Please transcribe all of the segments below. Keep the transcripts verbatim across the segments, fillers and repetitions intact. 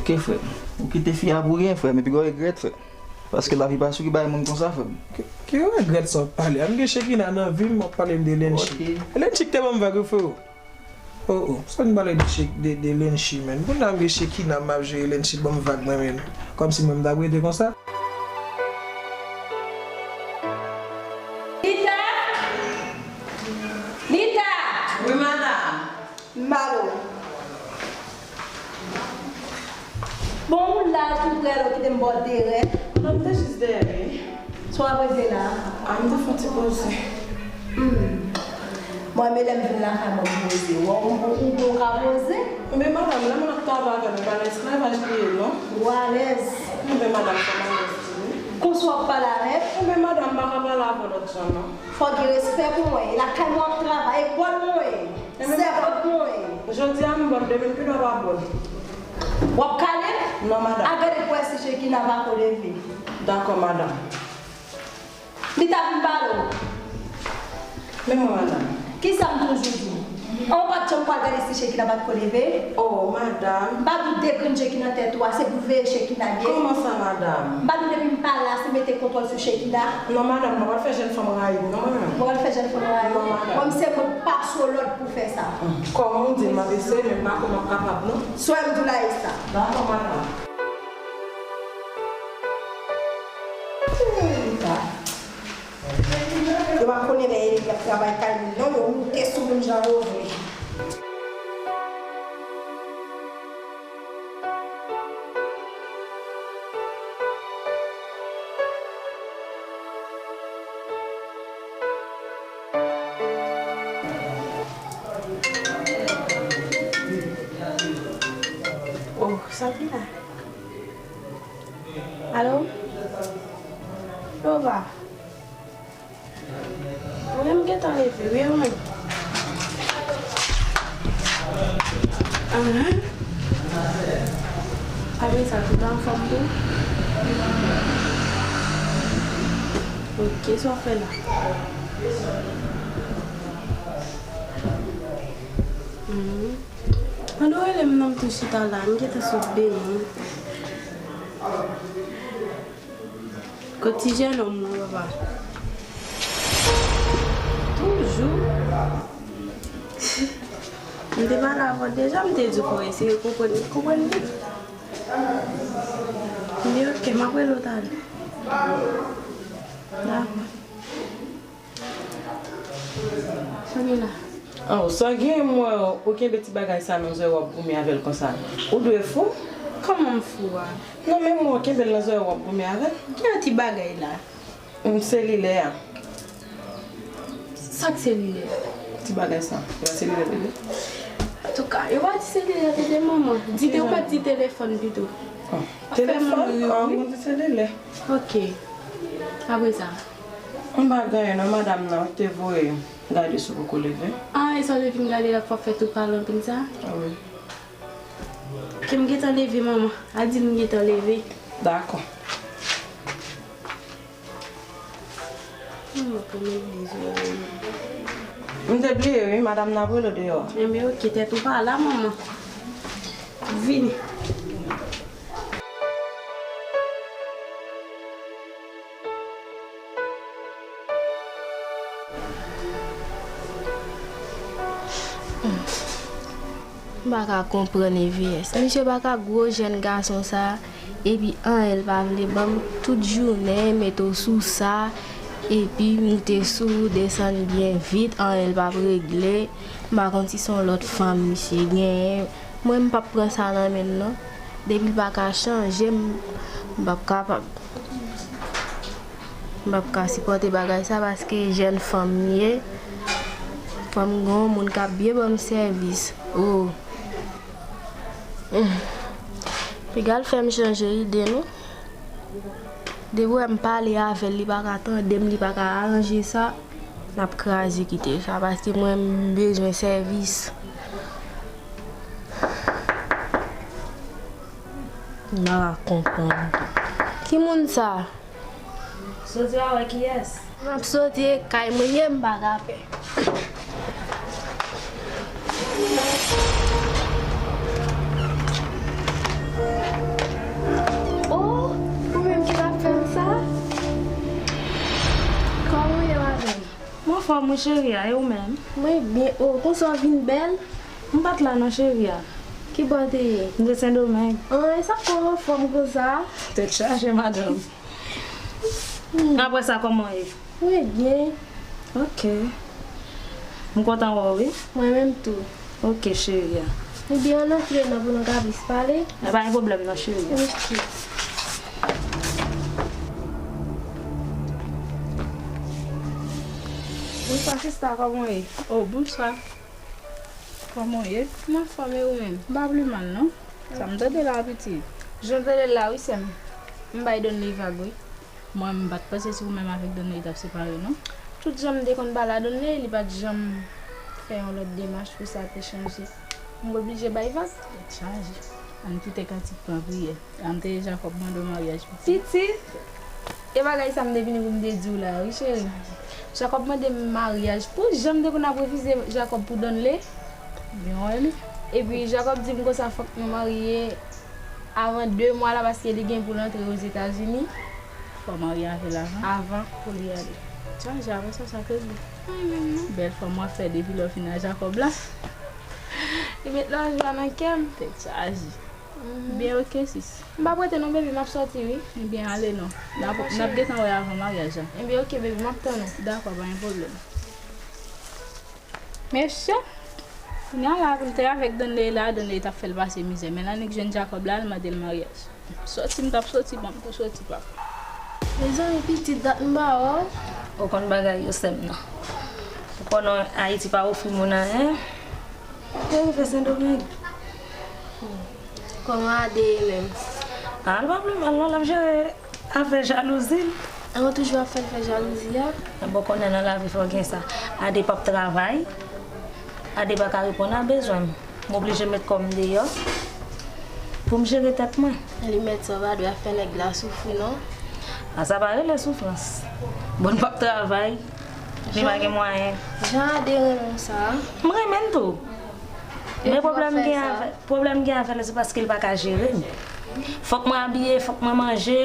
Ok, frè m. Ou kite fi a pou ryen, frè m, epi w regrèt, frè m. Paske lavi pa souri bay moun konsa, frè m. Ki, ki regrèt sa w ap pale a? M gen Chekina nan vi m, w ap pale m de Lenchi. Ok. Lenchi ki te ban m vag, wi, frè. Oh, oh, sa n pale de Che-, de, de Lenchi, menn. Kounye a m gen Chekina, m ap jere Lenchi ban m vag, mwen menm. Kòmsi mwen m t ap rete konsa. Nita! Nita! Wi, madanm. M ba l ou. Bon, ou la tou prè la, ou kite m bò dèyè. Non, m te jis dèyè, wi. Sa w ap regle la? A, m te fè yon ti poze. Hmm. Bon, men lè m vin lakay mwen, m poze. Ou, ou, ou, ou ka poze? Enben, madanm, lè moun ap travay avè m, e pa nan esklavaj li ye, non? Ou alèz. Enben, madanm, fò m alèz tou, wi. Konsa w ap pale avè m? Enben, madanm, m pa ka pale avè w lòt jan, non. Fò w gen respè pou mwen. E lakay mwen w ap travay, e bòl mwen ye. Sèvant mwen ye. Jodi a m bòl, demen m pi lwen pa bòl. W ap kale m? Non, madanm. Al gade pou wè si Chekina pa ko leve. Dakò, madanm. Li ta vin pale w. Men mwen, madanm. Kisa m toujou di w? An, ou pa t janm pral gade si Chekina pa t ko leve? Oh, madanm. M pa di w de grenn je ki nan tèt ou a, se pou veye Chekina byen. Kòman sa, madanm? M pa di w depi m pa la, se mete kontwòl sou Chekina? Non, madanm, m pa pral fè jèn fanm rayi m, non, mwen menm. Ou pa pral fè jèn fanm rayi w? Non, madanm. Bon, m se mwen k pase w lòd pou fè sa. Kòm ou di, m ap eseye, men m pa kwè m ap kapab, non. Sa w di la e sa. Dakò, madanm. Yo pa konnen lè Eli ap travay kay moun non, yo moute sou moun jan yo vle. Oh, Sabrina. Alo? Lova. Wi, m gentan leve, wi, ou menm? Ahan. Apre sa, tout anfòm tou? Ok, sa w fè la? Mhm. Pandan w rele m nan, m tou chita la, m gentan sot benyen. Kot ti jennonm nan, papa? Toujou. M te pale avè w deja, m te di w fò w eseye konprann li, konprann li. M di, ok, m ap rele w talè. Dakò. Samila. Oh, sa gen, m wè ou kenbe ti bagay sa nan zòrèy w ap goumen avè l konsa. Ou dwe fou. Kòman m fou a? Non, men m wè ou kenbe l nan zòrèy w ap goumen avè l. Ki yon ti bagay la? M, selilè a. Sa k selilè? Ti bagay sa. Ou wè selilè, bebe? Antouka, yo pa di selilè, tete manman. Di te, ou pa di telefòn pito. Oh, telefòn? Oh, m di selilè. Ok. Apre sa? M pa gen anyen non, madanm nan te voye m gade si w poko leve. Ah, e sa w te vin gade la pou w ap fè tout pale anpil sa? Wi. Ke m gentan leve, manman. Al di l m gentan leve. Dakò. Manman, pou m bliye. M te bliye, wi, madanm nan ap rele w deyò. Enben, ok, tèt ou pa la, manman. Vini. M pa ka konprann E V S. Misye pa ka gwo jèn gason sa, epi anyen l pa vle ban m. Tout jounen, mete w sou sa, epi moute sou ou, desann byen vit, anyen l p ap regle. M pa konn si se yon lòt fanm misye genyen. Mwen, m p ap pran sa nan men l, non. Depi l pa ka chanje, m, m p ap kapab. M p ap ka sipòte bagay sa paske jèn fanm m ye. Fò m gen yon moun k ap byen ban m sèvis. Oh. Piga l fè m chanje ide, non. Depi w wè m pale avè l, li pa ka tande m, li pa ka aranje sa, n ap kraze kite sa, paske mwen, m bezwen sèvis. M pa ka konprann. Ki moun sa? Soti a wè kiyès. M ap soti, e kay mwen ye, m pa ka pè. Fòm wi cheri a, e ou menm? Mwen byen. O, konsa w vin bèl? M pa t la non cheri a. Ki bò w te ye? M te Sendomeng. An, e sa k fè w anfòm konsa? Tèt chaje madanm. Apre sa, kòman w ye? Mwen byen. Ok. M kontan wè w wi. Mwen menm tou. Ok cheri a. Ebyen ann antre non pou nou ka plis pale. E pa gen pwoblèm non cheri a. Ok. Bonswa sista, kòman w ye? O bonswa. Kòman w ye? M anfòm, e ou menm? M pa pi mal non. Sa m tande la pitit? Jan w tande l la wi sè m. M bay Donley vag wi. Mwen m pa t panse se ou menm avèk Donley t ap separe non. Tout jan m te konn pale a Donley, li pa t janm fè yon lòt demach pou sa te chanje. M oblije bay vag. Tèt chaje. Ann kite Katik pran priyè. Ann te Jakòb mande w maryaj pitit. Pitit? E bagay sa m te vini pou m te di w la wi cheri. Jakòb mande m maryaj. Pou jan m te konn ap refize Jakòb pou Donley. Byen wè li. Epi Jakòb di m konsa fòk nou marye avan de mwa la paske li gen pou l antre Ozetazini. Fò w marye avè l avan. Avan pou li ale. Tchaje, apre sa, sa k regle? Anyen menm non. Bèl fanm w ap fè depi lè w fin a Jakòb la. Li met lajwa nan kè m. Tèt chaje. Byen, ok sis. M p ap rete non baby, m ap sòti wi. Ebyen ale non. N ap, n ap gentan wè avan maryaj la. Ebyen ok baby, m ap tann ou. Dakò, pa gen pwoblèm. Mesye, kounye a la pou l te avèk Donley la, Donley t ap fè l pase mizè. Men l annik jwenn Jakòb la, l mande l maryaj. Sòti m t ap sòti, ban m tou sòti papa. Mezanmi pitit dat m pa wè w. Ou konn bagay yo sè m nan. Ou konnen Ayiti pa ofri moun anyen. Te rive Sendomeng. Kòman Ade ye menm? A, l pa pi mal non, l ap jere afè jalouzi l. An, ou toujou ap fè l fè jalouzi a? Bon, konnen nan lavi fò gen sa. Ade p ap travay. Ade pa ka reponn a bezwen m. M oblije met kò m deyò pou m jere tèt mwen. Li mèt sa w pa dwe ap fè nèg la soufri non. A, sa pa rele soufrans. Bon, l p ap travay. Li pa gen mwayen. Jan Ade renmen w sa. M renmen l tou. Men pwoblèm m gen avè, pwoblèm m gen avè l se paske l pa ka jere m. Fòk mwen abiye, fòk mwen manje.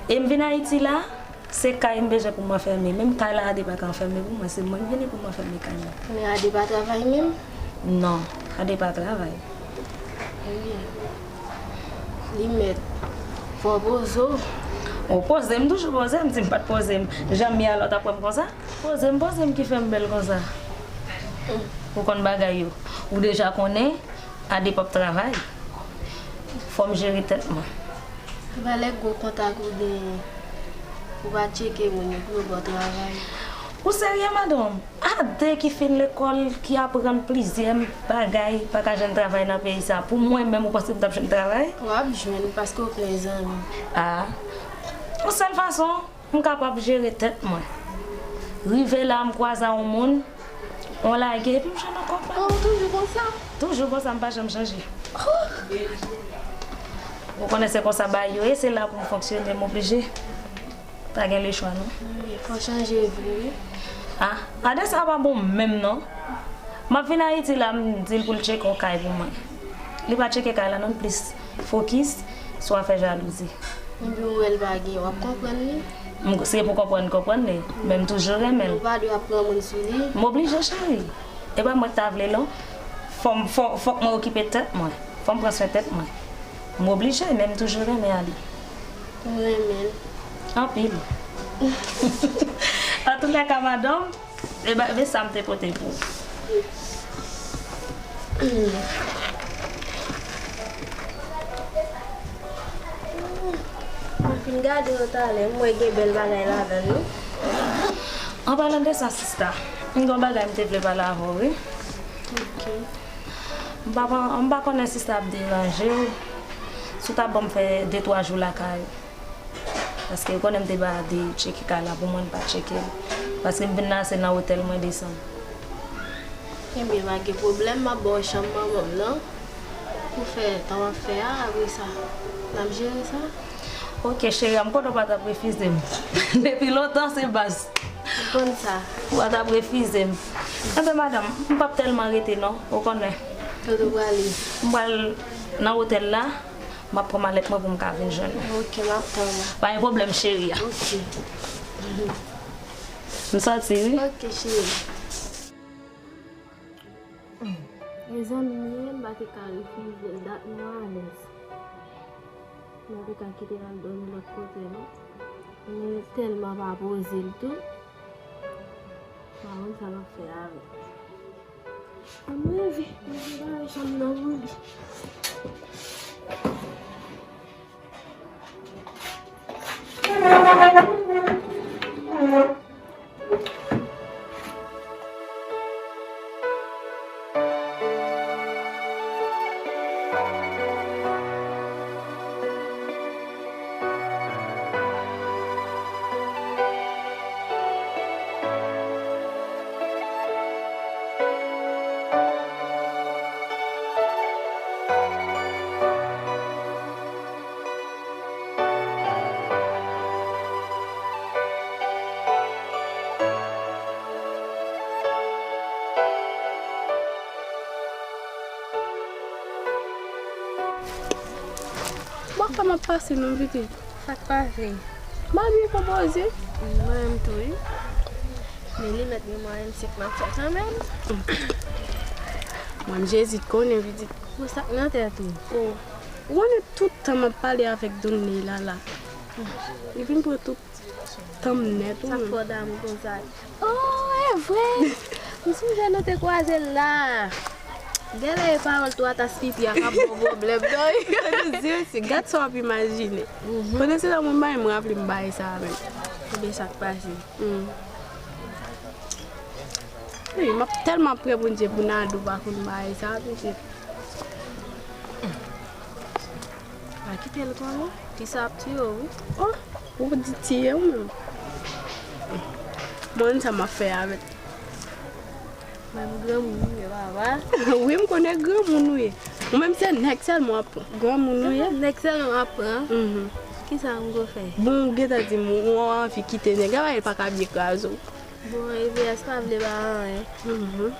E m vin Ayiti la, se kay m bezwen pou m anfème. Menm kay la Ade pa ka anfème pou mwen, se mwen k vini pou m anfème kay mwen. Men Ade pa travay menm? Non, Ade pa travay. Ebyen, li mèt. Fò w poze w. Ou poze m, toujou poze m, si m pa t poze m, jan m ye a la w t ap wè m konsa? Poze m, poze m ki fè m bèl konsa. Ou konn bagay yo. Ou deja konnen Ade p ap travay. Fò m jere tèt mwen. Valè gwo kontak ou genyen. Ou pa tcheke moun yo pou yo ba w travay. Ou serye, madanm? Ade ki fin lekòl, ki aprann plizyè bagay, pa ka jwenn travay nan peyi sa. Pou mwen menm, ou panse m t ap jwenn travay? W ap jwenn, paske w plen zanmi. A. Yon sèl fason m kapab jere tèt mwen. Rive la, m kwaze a yon moun, on lage, epi m jwenn yon kòb. Oh, ou toujou konsa? Toujou konsa, m pa janm chanje. Ou konnen se konsa bagay yo ye, se la pou m fonksyone, m oblije. Pa gen lechwa, non. Wi, fò chanje vi, wi. A, Ade sa pa bon menm, non. M ap vin Ayiti la, m di l pou l tcheke yon kay pou mwen. Li pa tcheke kay la, non, l plis fokis sou afè jalouzi. Epi ou wè l pa gen, w ap konprann li? M, se pou konprann, konprann li. Men m toujou renmen l. Ou pa dwe ap pran moun sou li. M oblije, cheri. E pa mwen k ta vle, non. Fò m, fò, fòk mwen okipe tèt mwen. Fò m pran swen tèt mwen. M oblije, men m toujou renmen Ade. Ou renmen l? Anpil. Antoulèka, madanm, e ba, men sa m te pote pou ou. Mwen fin gade yo talè, m wè gen bèl bagay ladan l, wi. An palan de sa, sista, m gen yon bagay m te vle pale avè w, wi. Ok. M pa, m pa konnen si sa ap deranje w, si w ta ban m fè de twa jou lakay ou. Paske ou konnen m te ba Ade tcheke kay la pou mwen, li pa tcheke l. Paske m vin la, se nan otèl mwen desann. Ebyen, pa gen pwoblèm, m ap ba w chanm manman m nan. Pou fè tan w ap fè a, apre sa, n ap jere sa. Ok, cheri a, m konnen w pa t ap refize m. Depi lontan, se baz. M konn sa. Ou pa t ap refize m. Enben, madanm, m p ap tèlman rete, non. Ou konnen. Kote w prale? M pral nan otèl la. M ap pran malèt mwen pou m ka vin jwenn ou. Ok, m ap tann ou. Pa gen pwoblèm, cheri a. Ok. M sòti, wi. Ok, cheri. Mezanmi, m pa te ka refize l, dat mwen alèz. M pa te ka kite l al dòmi lòt kote, non. Men tèlman pa poze l tou. M pa konn sa m ap fè avè l. Ann leve, leve bare chanm nan pou li. Bon, kòman ap pase non pitit? Sa k pase? M ap byen konpoze. Mwen menm tou wi. Men li mèt gen mwayen sik m ap fè kanmenm. Mwen Jezi t konnen pitit. Bon, sa k nan tèt ou? Oh. Ou konnen tout tan m ap pale avèk Don Leila la. Li vin pran tout tan m nèt ou menm. Sa k fè w damou konsa? Oh, e vre! M sonje nou te kwaze l la. Genlè e pawòl twa tas pipi a k ap ba w pwoblèm non. Gad sa w ap imajine. Pandan se tan mwen bay, m raple m bay sa a menm. Ebyen sa k pase? Hmm. Wi, m ap tèlman prè Bondye pou Nadou pa konn bay sa a pitit. Pa kite l konnen, ti sa ap tiye w wi. Oh, ou di tiye w menm. Mwen sa m ap fè avèk. Menm granmoun ou ye papa. Wi, m konnen granmoun ou ye. Ou menm se nèg sèlman w ap pran. Granmoun ou ye. Nèg sèlman w ap pran. Mhm. Kisa m go fè? Bon, ou gentan di m ou anvi kite nèg la, e pa ka byen kraze w. Bon, E V S pa vle ba anyen. Mhm.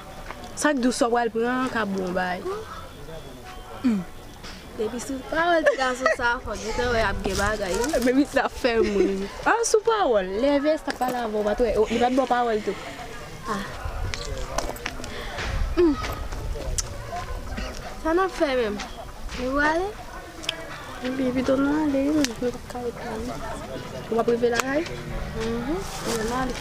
Sa k di w sa w pral pran an ka bon bay. Depi sou pawòl ti gason sa, fò gentan wè ap gen bagay wi. Depi sa fè moun. An sou pawòl, lè V S ta pale avè w, pa t wè, li pa t ba w pawòl tou. Ah. Hmm. Sa n ap fè menm? Nou prale? Wi, pito nou ale, wi, nou p ap ka ret la, wi. Ou p ap rive lakay? Mhm. Wi, nou ale.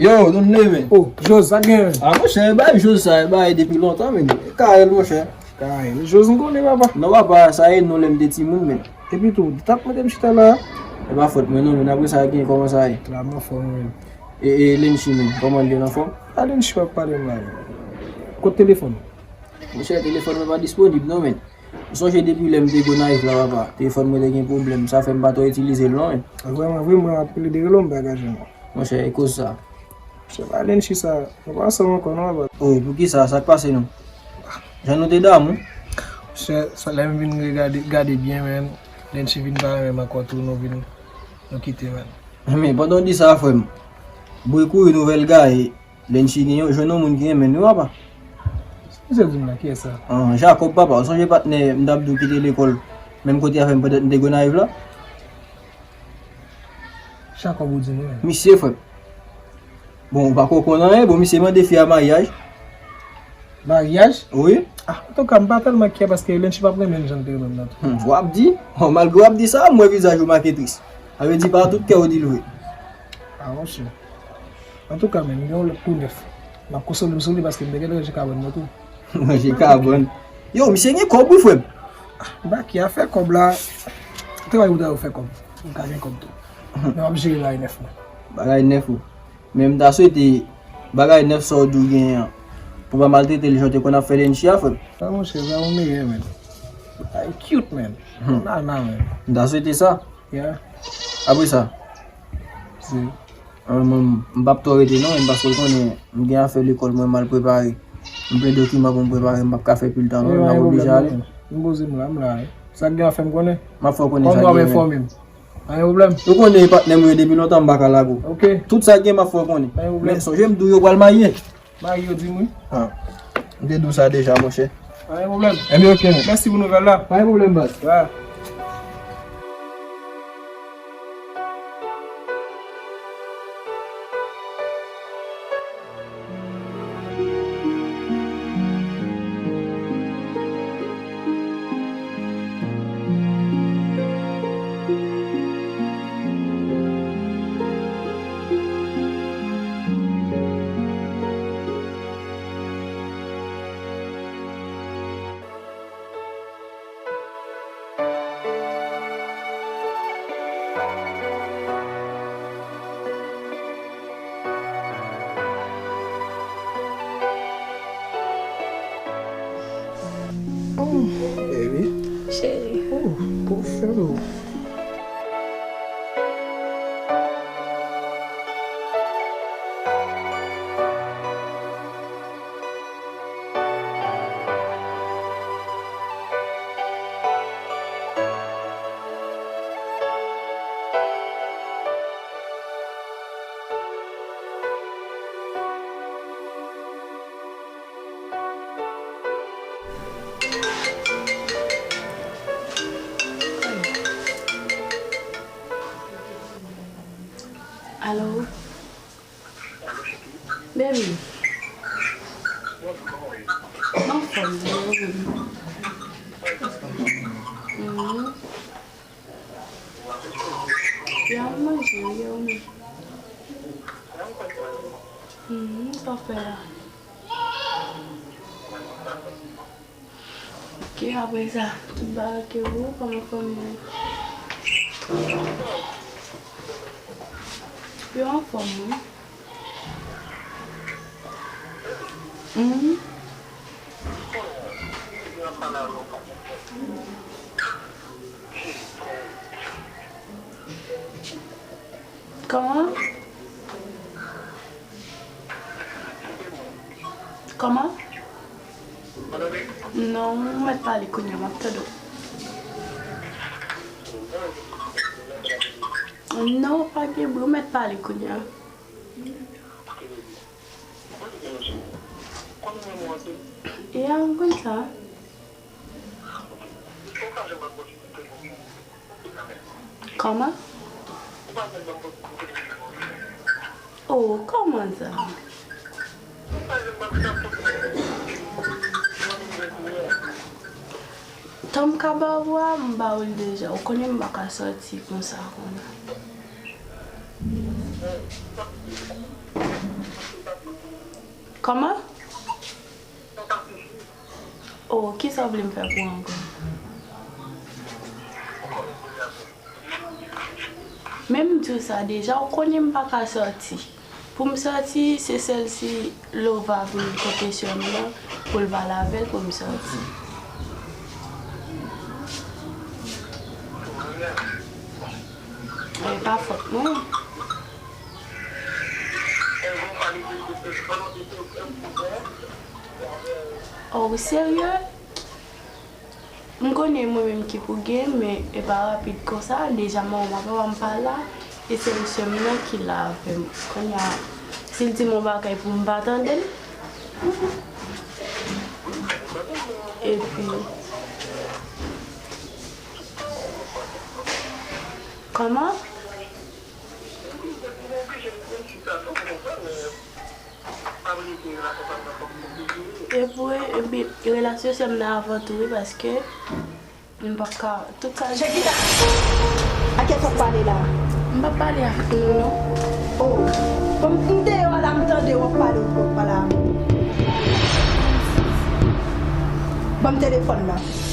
Yo, Don Leve. Oh, Jose, sa gen? Ah, monchè, bay Jose sa, bay depi lontan, men. Karèl, monchè. Karèl. Jose, m konnen, papa. Non, papa, sa e non lè m te timoun, men. Epi tou, li t ap mete m chita la. E pa fòt mwen, non, men apre sa, gen kòman sa ye? La, m anfòm, men. E, e, Lenchi, men, kòman l ye, l anfòm? A, Lenchi p ap pale m la, men. Kot telefòn? Monchè, telefòn mwen pa disponib, non, men. Ou sonje depi lè m te Gonayiv la, papa, telefòn mwen te gen pwoblèm. Sa fè m pa twò itilize l non, men. Vrèman, vrèman, ap plede rele w, m pa ka jwenn ou. Monchè, e koz sa? Monchè, pa Lenchi sa, nou pa ansanm ankò non, papa. Oh, poukisa? Sa k pase nou? Jan nou te damou? Monchè, sa lè m vin regade, gade byen, men, Lenchi vin pa renmen m ankò tou, nou vin, nou kite, men. Men, pandan w di sa, frè m, bri kouri nouvèl gaye, Lenchi gen, jwenn yon moun ki renmen l wi papa. Misye di m la, kiyès sa? Ah, Jacob papa, ou sonje patnè m t ap di w ki te lekòl menm kote avè m pandan m te Gonayiv la? Jacob ou di m wi. Misye frè m. Bon, ou pako konn anyen, bon, misye mande fi a maryaj. Maryaj? Wi. Ah, antouka, m pa tèlman kyè paske Lenchi p ap renmen l jan l te renmen m nan tou. Hmm, w ap di? Oh, malgre w ap di sa, m wè vizaj ou make tris. Sa vle di pa tout kè ou di l vre. Ah, monchè. Antouka, men, m gen yon lòt kou nèf. M ap konsole m sou li paske m te gentan ranje kabòn mwen tou. Ranje kabòn. Yo, misye gen kòb wi, frè m. Ah, m pa ki afè kòb la. Travay ou ta yo fè kòb. M ka gen kòb tou. Men m ap jere bagay nèf mwen. Bagay nèf ou. Men m ta swete bagay nèf sa w di w genyen an, pou w pa maltrete l jan w te konn ap fè Lenchi a, frè m. Ah, monchè, sa yon meyè, men. Ay, cute, men. Hmm. Nana, men. M ta swete sa. Yeah. Apre sa? Si. Ah, mwen, m p ap twò rete non, men paske w konnen m gen afè lekòl mwen mal prepare. M plen dokiman pou m prepare, m p ap ka fè pil tan non, m ap oblije ale. M poze m la, m la, wi. Sa k gen afè m konnen. M ap fè w konnen sa k gen, men. Kòm w ap enfòme m. Pa gen pwoblèm. Ou konnen patnè m yo depi lontan, m pa ka lage w. Ok. Tout sa gen m ap fè w konnen. Pa gen pwoblèm. Men sonje m di w yo pral marye. Marye yo di m wi. Ah. M te di w sa deja, monchè. Pa gen pwoblèm. Ebyen, ok, men. Mèsi pou nouvèl la. Pa gen pwoblèm, baz. Wa. Oh, baby. Cheri. Oh, pou fè ou. Alo? Baby. M anfòm, baby. Mhm. Ya, m manje, wi, ya, wi. Mhm, sa w fè la? Ok, apre sa, tout bagay ke ou, kòman fanmi an? Yo anfòm, wi. Mhm. Kòman? Kòman? Non, ou mèt pale kounye a, m ap tande w. Non, pa gen bri, ou mèt pale kounye a. Ya, m konn sa. Kòman? Oh, kòman sa? Tan m ka ba ou a, m ba ou l deja. Ou konnen m pa ka sòti konsa, konsa. Kòman? Oh, kisa w vle m fè pou ou ankò? Men m di w sa deja, ou konnen m pa ka sòti. Pou m sòti, se sèl si Lova vin kote sè m nan, pou l pale avè l pou m sòti. E pa fòt mwen. Oh, ou serye? M konnen mwen menm ki pou gen, men e pa rapid konsa. Deja manman m ak papa m pa la, e se sè m nan ki la avè m. Kounye a, si l di m yon bagay pou m pa tande l. Epi, kòman? Epi, epi, relasyon sè m nan avan tou, wi, paske m p ap ka, tout sa. Chekita! A kiyès w ap pale la? M p ap pale ak nou, non. Oh, bon, m deyò a la, m tande w ap pale, w ap pale a mwen. Ban m telefòn nan.